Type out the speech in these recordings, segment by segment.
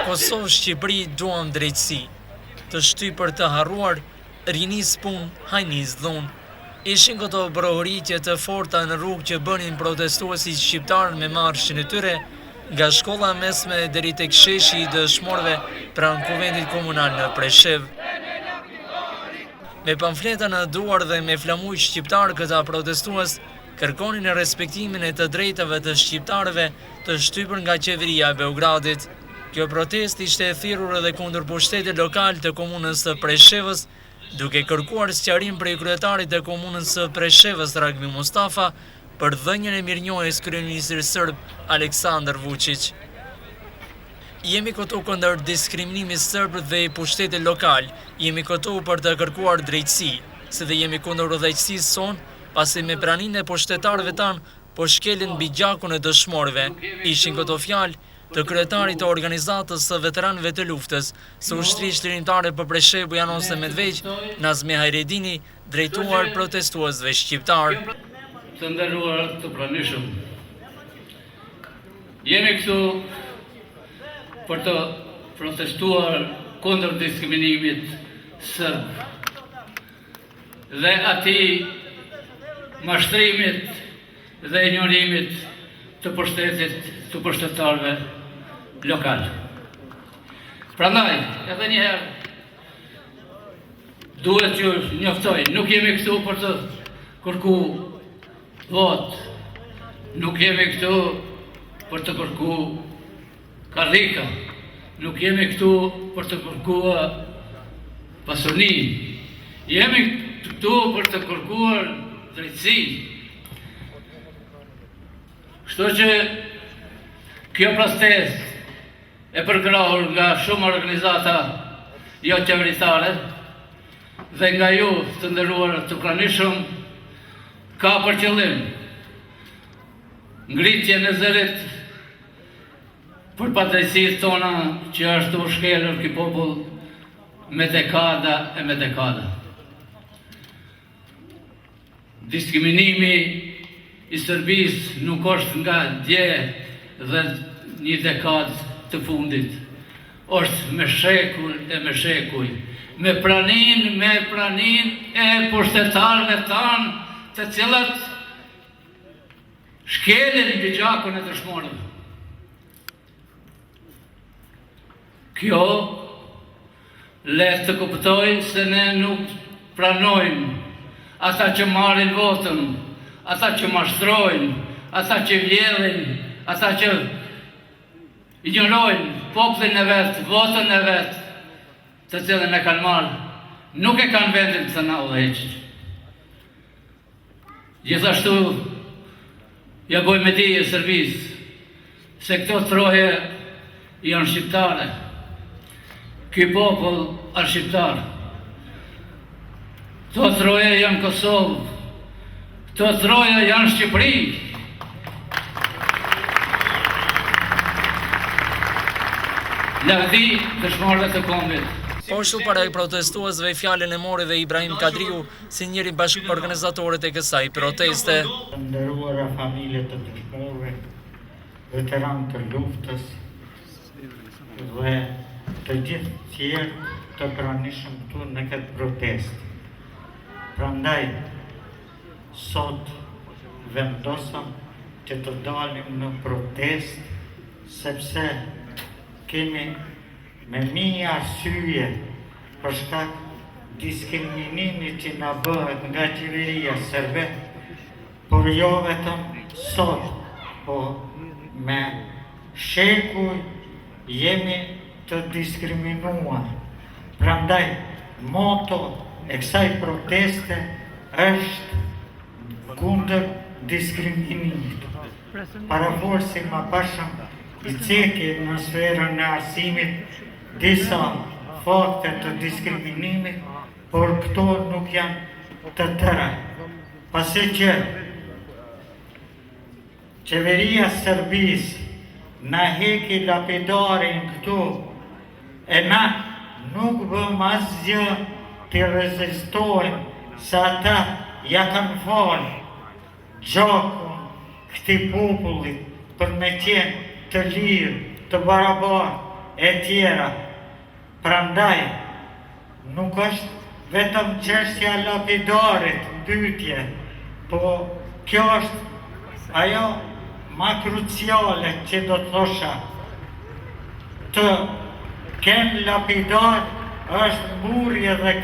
Kosovë, Shqipëri, duam drejtësi. Të shtypur të harruar, rinisë punë, hajnisë dhunë. Ishin këto brohoritje të forta në rrugë që bënin protestuesit shqiptarë me marshin e tyre nga shkolla e mesme deri tek sheshi i dëshmorëve pranë Kuvendit Komunal në Preshevë. Me pamfleta në duar dhe me flamuj shqiptarë këta protestues kërkonin respektimin e të drejtave të shqiptarëve të shtypur nga qeveria e Beogradit. Kjo protestë ishte e thirrur edhe kundër pushtetit lokal të komunës së Preshevës, duke kërkuar sqarim prej kryetarit të komunës së Preshevës Ragmi Mustafa për dhënien e mirënjohjes kryeministrit sërb Aleksandar Vuçiq. Jemi këtu kundër diskriminimit sërb dhe pushtetit lokal, jemi këtu për të kërkuar drejtësi, si dhe jemi kundër udhëheqësisë sonë, pasi me praninë e pushtetarëve tanë po shkelen mbi gjakun e dëshmorëve, ishin këto fjalë të kryetarit të Organizatës së Veteranëve të Luftës së Ushtrisë Çlirimtare për Preshevë, Bujanoc e Medvegjë, Nazmi Hajredini, drejtuar protestuesve shqiptarë. Të nderuar të pranishëm, jemi këtu për të protestuar kundër diskriminimit sërb dhe atij mashtrimit dhe injorimit të pushtetit të pushtetarëve lokal. Prandaj, edhe një herë duhet t'ju njoftoj, nuk jemi këtu për të kërku votë, nuk jemi këtu për të kërku Karrika, nuk jemi këtu për të kërkuar pasuni, jemi këtu për të kërkuar drejtësi. Kështu që kjo protestë e përkrahur nga shumë organizata jo qeveritare dhe nga ju të nderuar të pranishëm ka për qëllim ngritjen e zërit për padrejtësitë tona që është tu shkelur ky popull me dekada e me dekada. Diskriminimi i Serbisë nuk është nga dje dhe një dekadë të fundit. është me shekuj e me shekuj, me praninë, me praninë e pushtetarëve tanë të cilët Shkelin mbi gjakun e dëshmorëve. Kjo le të kuptojë se ne nuk pranojmë ata që marrin votën, ata që mashtrojnë, ata që vjedhin, ata që injorojnë popullin e vet, votën e vet, të cilën e kanë marrë, nuk e kanë vendin të na udhëheqin. Gjithashtu, ja bëj me dije Serbisë se këto troje janë shqiptare. Ky popull është shqiptar. Këto troje janë Kosovë. Këto troje janë Shqipëri. Lavdi dëshmorëve të kombit. Po ashtu para protestuesve fjalën e mori dhe Ibrahim Kadriu, si njëri bashkëorganizatorët e kësaj proteste. Të nderuara familje të dëshmorëve, veteranë të luftës dhe të gjithë tjerë të pranishëm këtu në këtë protestë. Prandaj, sot vendosëm që të dalim në protestë, sepse kemi me mijë arsye për shkak diskriminimit që na bëhet nga qeveria serbe, por jo vetëm sot, po me shekuj jemi të diskriminuar. Prandaj, moto e kësaj proteste është kundër diskriminimit. Parafolësi i mëparshëm i ceki në sferën e arsimit disa fakte të diskriminimit, por këto nuk janë të tëra. Pasi që qeveria e Serbisë na heki lapidarin këtu e na nuk bëmë asgjë të rezistojmë se ata ja kanë falë gjakun këtij popullit. për me qenë të lirë, të barabartë e tjera. Prandaj, nuk është vetëm çështja e lapidarit n'pyetje, po kjo është ajo ma kruciale që do të thosha. Të kenë lapidar është mburrje dhe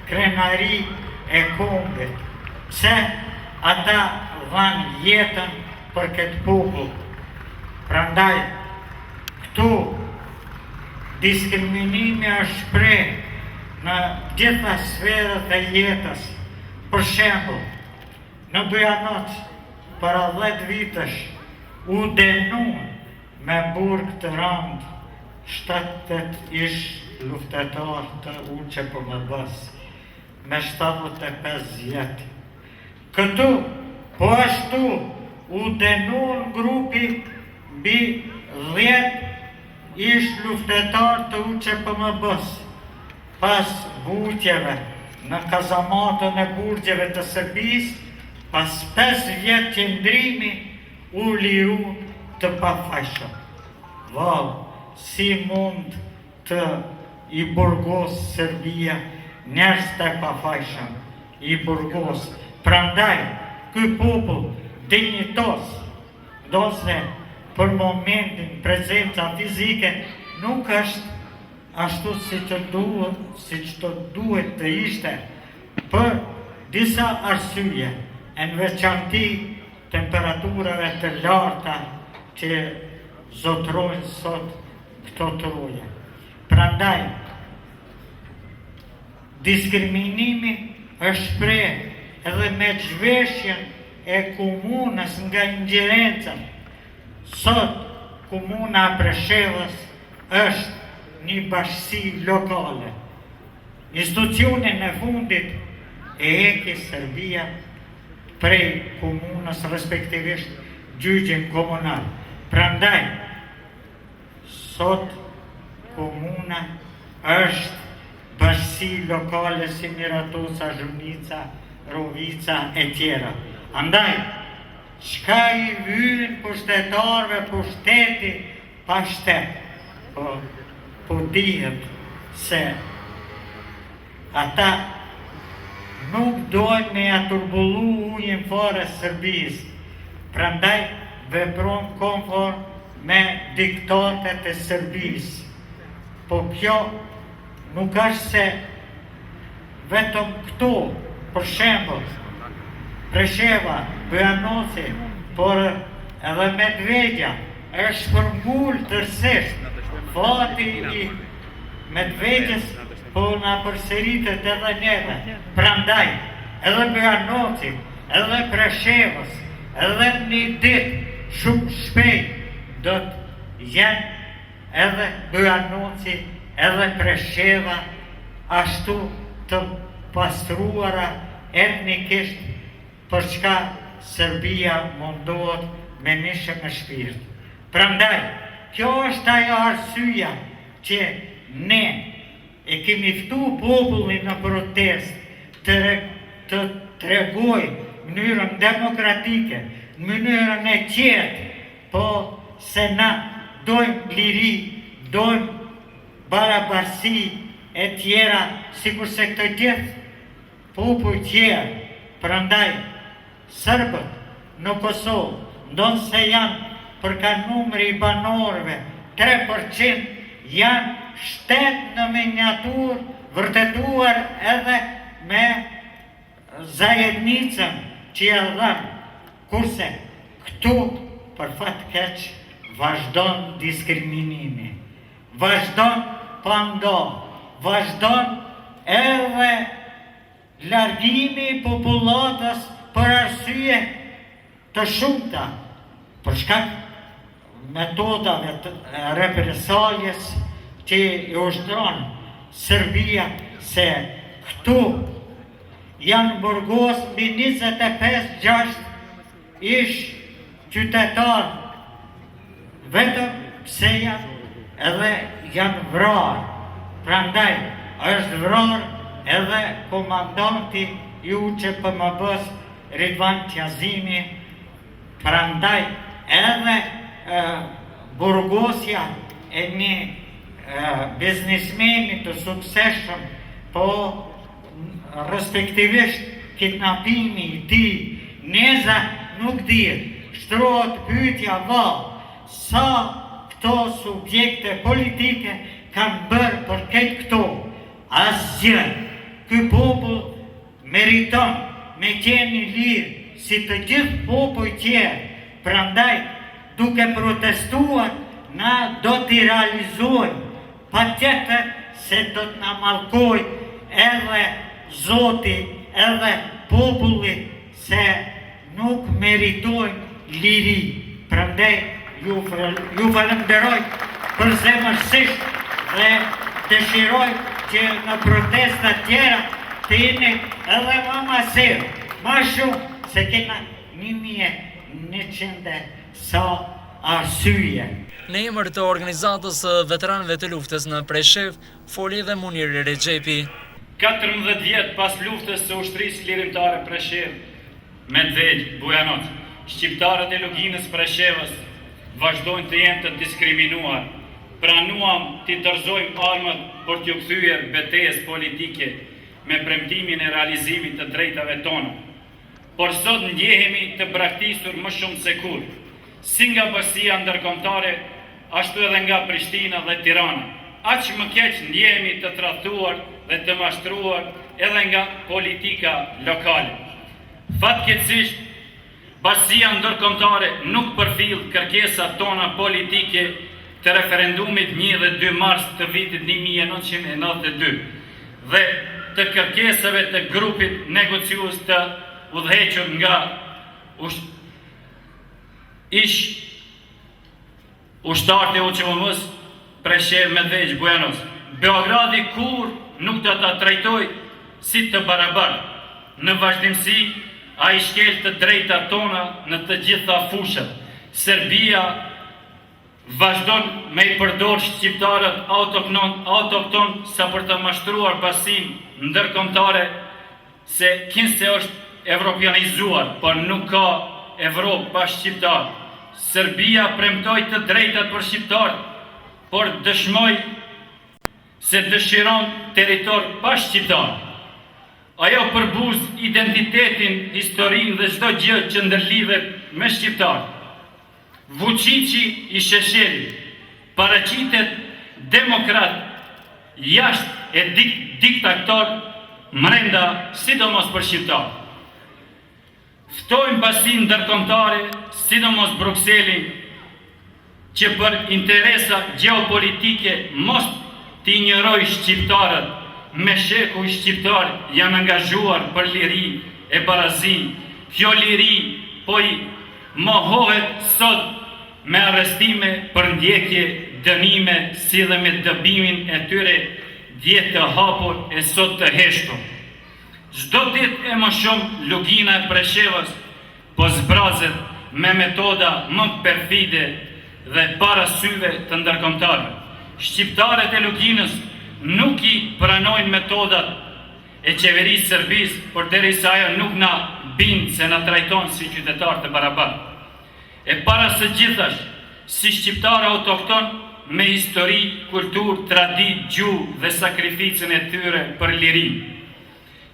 krenari e kombit. Pse ata dhanë jetën për këtë popull. Prandaj, këtu diskriminimi është shpreh në gjitha sferat e jetës. Për shembull, në Bujanoc, para 10 vitesh, u denun me burg të rëndë 7-8 ish luftetarë të UÇPMB-së me 75 vjet. Këtu, po ashtu, u denun grupi mbi 10 ish luftetarë të UÇPMB-së, pas vujtjeve në kazamatën e burgjeve të Serbisë, pas 5 vjet qëndrimi u liru të pafajshëm. Vallë, si mund të i burgos Serbia njerëz të pafajshëm, i burgos. Prandaj, ky popull dinjitoz, ndonëse për momentin prezenca fizike nuk është ashtu si të duhet, siç të duhet të ishte, për disa arsye, e në veçanti temperaturave të larta që zotërojnë sot këto troje. Prandaj, diskriminimi është shpreh edhe me zhveshjen e komunës nga ingerenca. Sot, komuna e Preshevës është një bashkësi lokale. Institucionin e fundit e heki Serbia prej komunës, respektivisht gjyqin komunal. Prandaj, Sot komuna është bashkësi lokale si Miratoca, Zhunica, Rovica e tjera. Andaj, çka i vynë pushtetarve pushteti pa shtet, po, po dihet se Ata nuk dojnë me ja turbullu ujin fare Serbisë, prandaj vepron konform me diktatet e Serbisë. Po kjo nuk është se vetëm këtu, për shembull, Presheva, Bujanoci, por edhe Medvegja është shpërngul tërësisht fati i Medvegjës po na përsëritet edhe neve. Prandaj, edhe Bujanocit, edhe Preshevës, edhe një ditë shumë shpejt do të jenë edhe Bujanoci, edhe Presheva ashtu të pastruara etnikisht për çka Serbia mundohet me mish e me shpirt. Prandaj, kjo është ajo arsyeja që ne e kemi ftu popullin në protestë të të tregojë mënyrën demokratike, në mënyrën e qetë, po se na dojmë liri, dojmë barabarësi e tjera, sikurse të gjithë Popuj tjerë, prandaj serbët në Kosovë, ndonëse janë për ka numri i banorëve 3%, janë shtet në miniaturë vërtetuar edhe me zajednicën që ja dhanë, kurse këtu për fat keq vazhdon diskriminimi. Vazhdon pa ndo, vazhdon edhe largimi i popullatës për arsye të shumta, për shkak metodave të represaljes që i ushtron Serbia se këtu janë burgos mbi 25-6 ish qytetarë vetëm pse janë edhe janë vrarë. Prandaj është vrarë edhe komandanti i UÇPMB-së Ridvan Qazimi, prandaj edhe. burgosja e një biznismeni të suksesshëm, po respektivisht kidnapimi i tij, neza nuk dihet, shtrohet pyetja vallë, sa këto subjekte politike kanë bërë për këtë këto? Asgjë. Ky popull meriton me qenë i lirë si të gjithë popujt tjerë, prandaj duke protestuar na do t'i realizojmë, patjetër se do të na mallkojë edhe Zoti edhe populli se nuk meritojmë liri, prandaj ju ju falënderoj përzemërsisht dhe dëshiroj që në protesta tjera të jeni edhe më masiv, ma shumë se kena 1100 e sa arsye. Në emër të Organizatës së Veteranëve të Luftës në Preshevë, foli edhe Munir Rexhepi. 14 vjet pas luftës së Ushtrisë Çlirimtare Preshevë, Medvegjë, Bujanoc, shqiptarët e Luginës Preshevës vazhdojnë të jenë të diskriminuar. Pranuam t'i dorëzojmë armët për t'iu kthyer betejës politike me premtimin e realizimit të drejtave tona. Por sot ndjehemi të braktisur më shumë se kurrë, si nga bashkësia ndërkombëtare, ashtu edhe nga Prishtina dhe Tirana. Aq më keq ndjehemi të tradhtuar dhe të mashtruar edhe nga politika lokale. Fatkeqësisht, bashkësia ndërkombëtare nuk përfill kërkesat tona politike të referendumit një dhe dy mars të vitit 1992 dhe të kërkesave të grupit negociues të udhëhequr nga ish ushtarët e UÇMM-së, Preshevë, Medvegjë, Bujanoc. Beogradi kurrë nuk do ta trajtojë si të barabartë. Në vazhdimësi, ai shkel të drejtat tona në të gjitha fushat. Serbia vazhdon me i përdor shqiptarët autoknon, autokton sa për të mashtruar bashkësinë ndërkombëtare se kinse është evropianizuar, por nuk ka Evropë pa shqiptarë. Serbia premtoi të drejtat për shqiptarët, por dëshmoi se dëshiron territor pa shqiptarë. Ajo përbuz identitetin, historinë dhe çdo gjë që ndërlidhet me shqiptarët. Vuçiqi i Sheshelit paraqitet demokrat jashtë e diktator mrenda sidomos për shqiptarët. Ftojmë bashkësinë ndërkombëtare, sidomos Brukselin, që për interesa gjeopolitike mos t'i injorojë shqiptarët, me shekuj shqiptarë janë angazhuar për liri e barazi, kjo liri po i mohohet sot me arrestime, përndjekje, dënime si dhe me dëbimin e tyre dje të hapur e sot të heshtur. Çdo ditë e më shumë Lugina e Preshevës po zbrazet me metoda më perfide dhe para syve të ndërkombëtarëve. Shqiptarët e Luginës nuk i pranojnë metodat e qeverisë Serbisë përderisa ajo nuk na bind se na trajton si qytetarë të barabartë. E para së gjithash, si shqiptarë autokton me histori, kulturë, traditë, gjuhë dhe sakrificën e tyre për lirinë.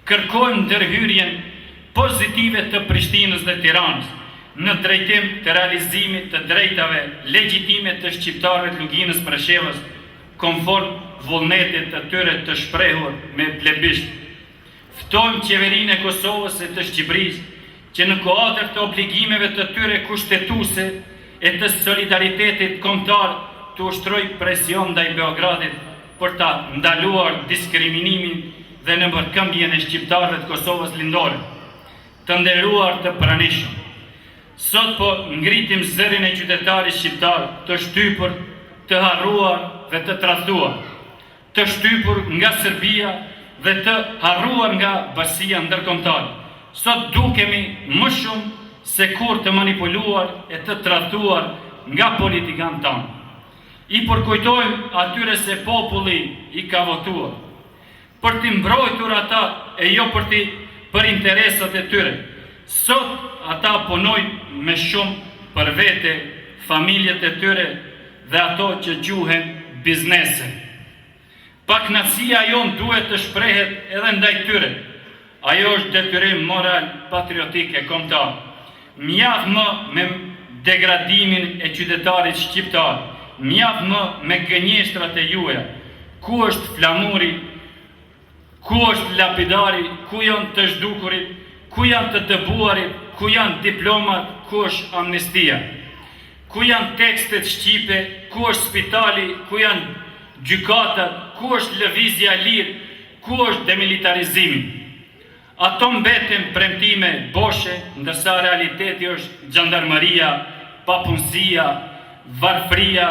Kërkojmë ndërhyrjen pozitive të Prishtinës dhe Tiranës në drejtim të realizimit të drejtave legjitime të shqiptarëve të Luginës Preshevës konform vullnetit të tyre të shprehur me plebisht. Ftojmë Qeverinë e Kosovës e të Shqipërisë që në kuadër të obligimeve të tyre kushtetuese e të solidaritetit kombëtar të ushtrojë presion ndaj Beogradit për ta ndaluar diskriminimin dhe nëpërkëmbjen e shqiptarëve të Kosovës Lindore. Të nderuar të pranishëm, sot po ngritim zërin e qytetarit shqiptar të shtypur, të harruar dhe të tradhtuar, të shtypur nga Serbia dhe të harruar nga bashkësia ndërkombëtare. Sot dukemi më shumë se kurrë të manipuluar e të tradhtuar nga politikanët tanë. I përkujtojmë atyre se populli i ka votuar për t'i mbrojtur ata e jo për t'i për interesat e tyre. Sot ata punojnë më shumë për vete. familjet e tyre dhe ato që quhen biznese. Pakënaqësia jonë duhet të shprehet edhe ndaj tyre. Ajo është detyrim moral, patriotik e kombëtar. Mjaft më me degradimin e qytetarit shqiptar, mjaft më me gënjeshtrat e juaja. Ku është flamuri, ku është lapidari, ku janë të zhdukurit, ku janë të dëbuarit, ku janë diplomat, ku është amnistia? Ku janë tekstet shqipe, ku është spitali, ku janë gjykatat, ku është lëvizja e lirë, ku është demilitarizimi? Ato mbeten premtime boshe, ndërsa realiteti është xhandarmëria, papunësia, varfëria,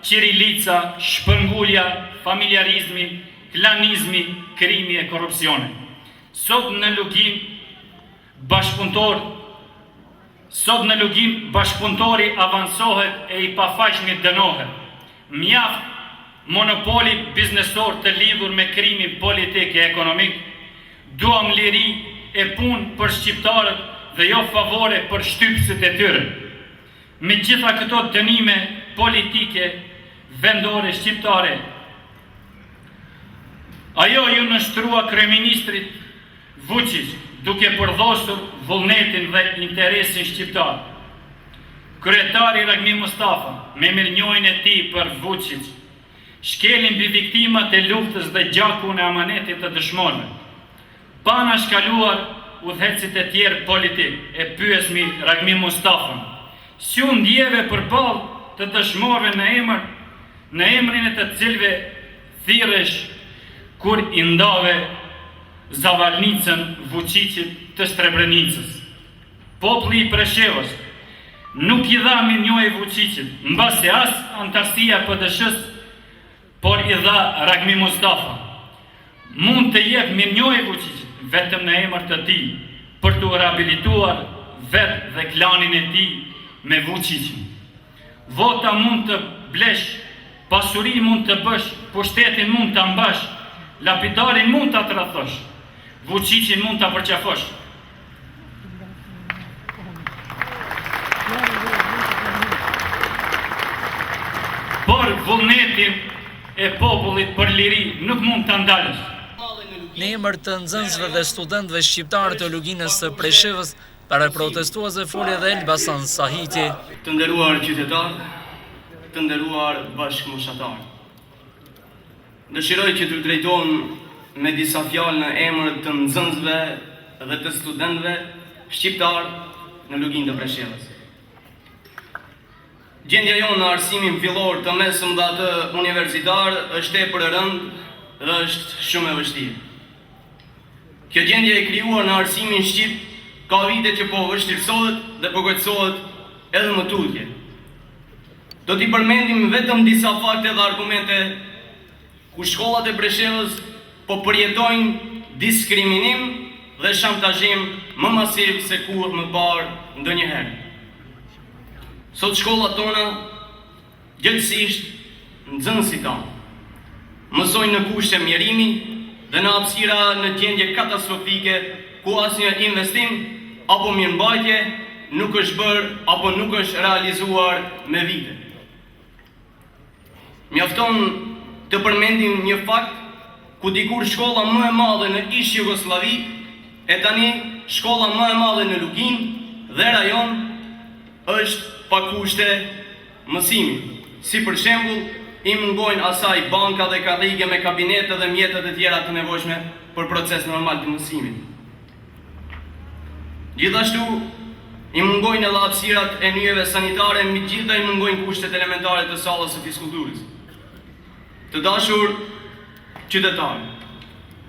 qirilica, shpërngulja, familjarizmi, klanizmi, krimi e korrupsioni. Sot në Luginë bashkëpunëtor Sot në Luginë bashkëpunëtori avancohet e i pafajshmi dënohet. Mjaft monopoli biznesor të lidhur me krimin politik e ekonomik. Duam liri e punë për shqiptarët dhe jo favore për shtypësit e tyre. Me gjitha këto dënime politike vendore shqiptare, ajo iu nënshtrua kryeministrit Vuçiq, duke përdhosur vullnetin dhe interesin shqiptar. Kryetari Ragmi Mustafa, me mirënjohjen e tij për Vuçiq, shkeli mbi viktimat e luftës dhe gjakun e amanetit të dëshmorëve. Pa anashkaluar udhëheqësit e tjerë politikë, e pyesmi Ragmi Mustafën, si u ndjeve përballë të dëshmorëve në emër, në emrin e të cilëve thirresh kur i ndave Zavalnicën Vuçiqit të Srebrenicës. Populli i Preshevës nuk i dha mirënjohje Vuçiqit, mbase as anëtarësia e PDSH-së, por i dha Ragmi Mustafa. Mund të jep mirënjohje Vuçiqit vetëm në emër të tij, për t'u rehabilituar vetë dhe klanin e tij me Vuçiqin. Vota mund të blesh, pasuri mund të bësh, pushtetin mund ta mbash, lapidarin mund ta tradhtosh, Vuçiqin mund ta përqafosh. Por vullnetin e popullit për liri nuk mund ta ndalësh. Në emër të nxënësve dhe studentëve shqiptarë të Luginës së Preshevës, Para protestuesve foli edhe Elbasan Sahiti. Të nderuar qytetarë, të nderuar bashkëmoshatarë. Dëshiroj që t'ju drejtohem me disa fjalë në emër të nxënësve dhe të studentëve shqiptarë në Luginë të Preshevës. Gjendja jonë në arsimin fillor të mesëm dhe atë universitar është tepër e rëndë dhe është shumë e vështirë. Kjo gjendje e krijuar në arsimin shqip ka vite që po vështirësohet dhe po keqësohet edhe më tutje. Do t'i përmendim vetëm disa fakte dhe argumente ku shkollat e Preshevës po përjetojnë diskriminim dhe shantazhim më masiv se kurrë më parë ndonjëherë. Sot shkollat tona Gjegjësisht, nxënësit tanë mësojnë në kushte mjerimi dhe në hapësira në gjendje katastrofike ku asnjë investim apo mirëmbajtje nuk është bërë apo nuk është realizuar me vite. Mjafton të përmendim një fakt ku dikur shkolla më e madhe në ish-Jugosllavi e tani shkolla më e madhe në Luginë dhe rajon është pa kushte mësimi. Si për shembull, i mungojnë asaj banka dhe karrige me kabinete dhe mjete të tjera të nevojshme për proces normal të mësimit. Gjithashtu, i mungojnë edhe hapësirat e nyjeve sanitare, mbi të gjitha i mungojnë kushtet elementare të sallës së fiskulturës. Të dashur qytetarë,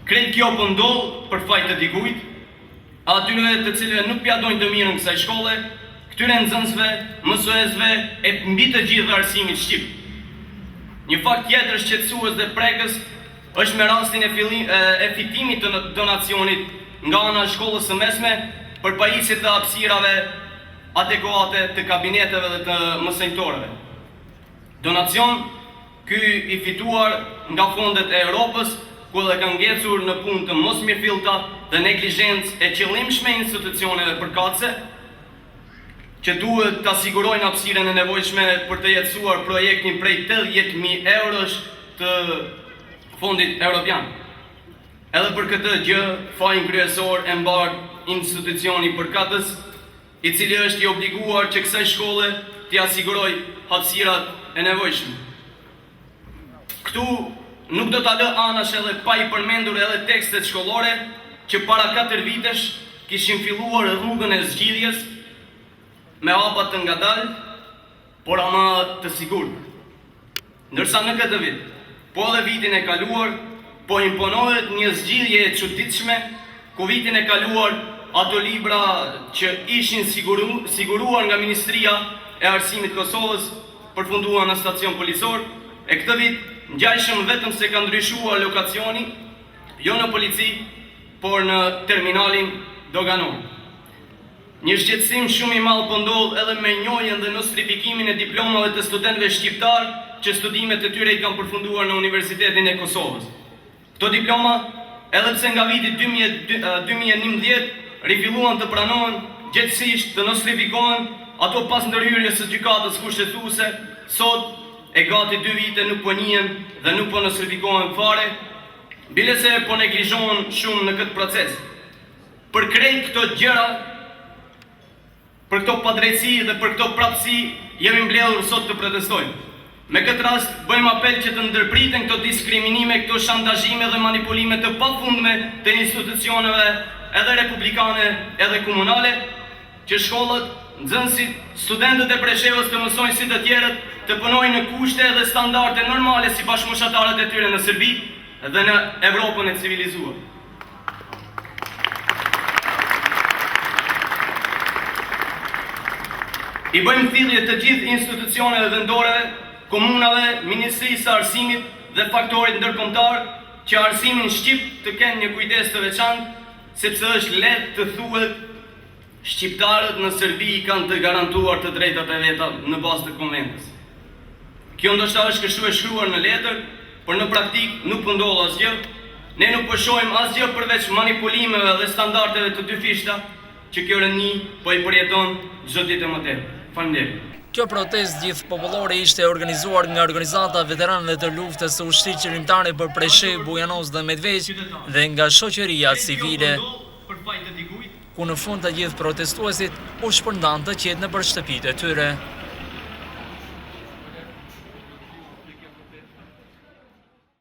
krejt kjo po ndodh për faj të dikujt, Atyre të cilëve nuk pja dojnë të mirën kësaj shkolle, këtyre nxënësve, mësuesve e mbi të gjithë arsimit shqip. Një fakt tjetër shqetësues dhe prekës është me rastin e fillim, e fitimit të donacionit nga ana e shkollës së mesme për pajisje të hapësirave adekuate të kabineteve dhe të mësonjtoreve. Donacion Ky i fituar nga fondet e Europës, ku edhe ka ngecur në punë të mosmirëfillta dhe neglizhencë e qëllimshme e institucioneve përkatëse, që duhet ta sigurojnë hapësirën e nevojshme për të jetësuar projektin prej 80.000 eurosh të Fondit Europian. Edhe për këtë gjë, fajin kryesor e mbart institucioni përkatës, i cili është i obliguar që kësaj shkolle t'ia sigurojë hapësirat e nevojshme. Këtu nuk do ta lë anash edhe pa i përmendur edhe tekstet shkollore që para 4 vitesh kishin filluar rrugën e zgjidhjes me hapa të ngadaltë, por ama të sigurt. Ndërsa në këtë vit, po edhe vitin e kaluar, po imponohet një zgjidhje e çuditshme, ku vitin e kaluar ato libra që ishin siguru, siguruar nga Ministria e Arsimit të Kosovës përfunduan në stacion policor, e këtë vit ngjajshëm vetëm se ka ndryshuar lokacioni, jo në polici, por në terminalin doganor. Një shqetësim shumë i madh po ndodh edhe me njohjen dhe nostrifikimin e diplomave të studentëve shqiptarë që studimet e tyre i kanë përfunduar në Universitetin e Kosovës. Këto diploma, edhe pse nga viti 2011 rifilluan të pranohen, gjegjësisht të nostrifikohen, ato pas ndërhyrjes së gjykatës kushtetuese, sot e gati dy vite nuk po njihen dhe nuk po nostrifikohen fare, bile se po neglizhohen shumë në këtë proces. Për krejt këto gjëra, për këto padrejtësi dhe për këto prapësi, jemi mbledhur sot të protestojmë. Me këtë rast, bëjmë apel që të ndërpriten këto diskriminime, këto shantazhime dhe manipulime të pafundme të institucioneve edhe republikane edhe komunale, që shkollat, nxënësit, studentët e Preshevës të mësojnë si të tjerët, të punojnë në kushte dhe standarde normale si bashkëmoshatarët e tyre në Serbi dhe në Evropën e civilizuar. I bëjmë thirrje të gjithë institucioneve vendore, komunave, Ministrisë së Arsimit dhe faktorit ndërkombëtar që arsimin shqip të kenë një kujdes të veçantë, sepse është lehtë të thuhet Shqiptarët në Serbi i kanë të garantuar të drejtat e veta në bazë të konventës. Kjo ndoshta është kështu e shkruar në letër, por në praktikë nuk po ndodh asgjë. Ne nuk po shohim asgjë përveç manipulimeve dhe standardeve të dyfishta që kjo rëni po i përjeton çdo ditë e më tepër. Faleminderit. Kjo protestë gjithëpopullore ishte organizuar nga organizata e veteranëve të luftës së Ushtrisë Çlirimtare për Preshevë, Bujanoc dhe Medvegjë dhe nga shoqëria civile. Ku në fund të gjithë protestuesit u shpërndanë të qetë nëpër shtëpitë e tyre.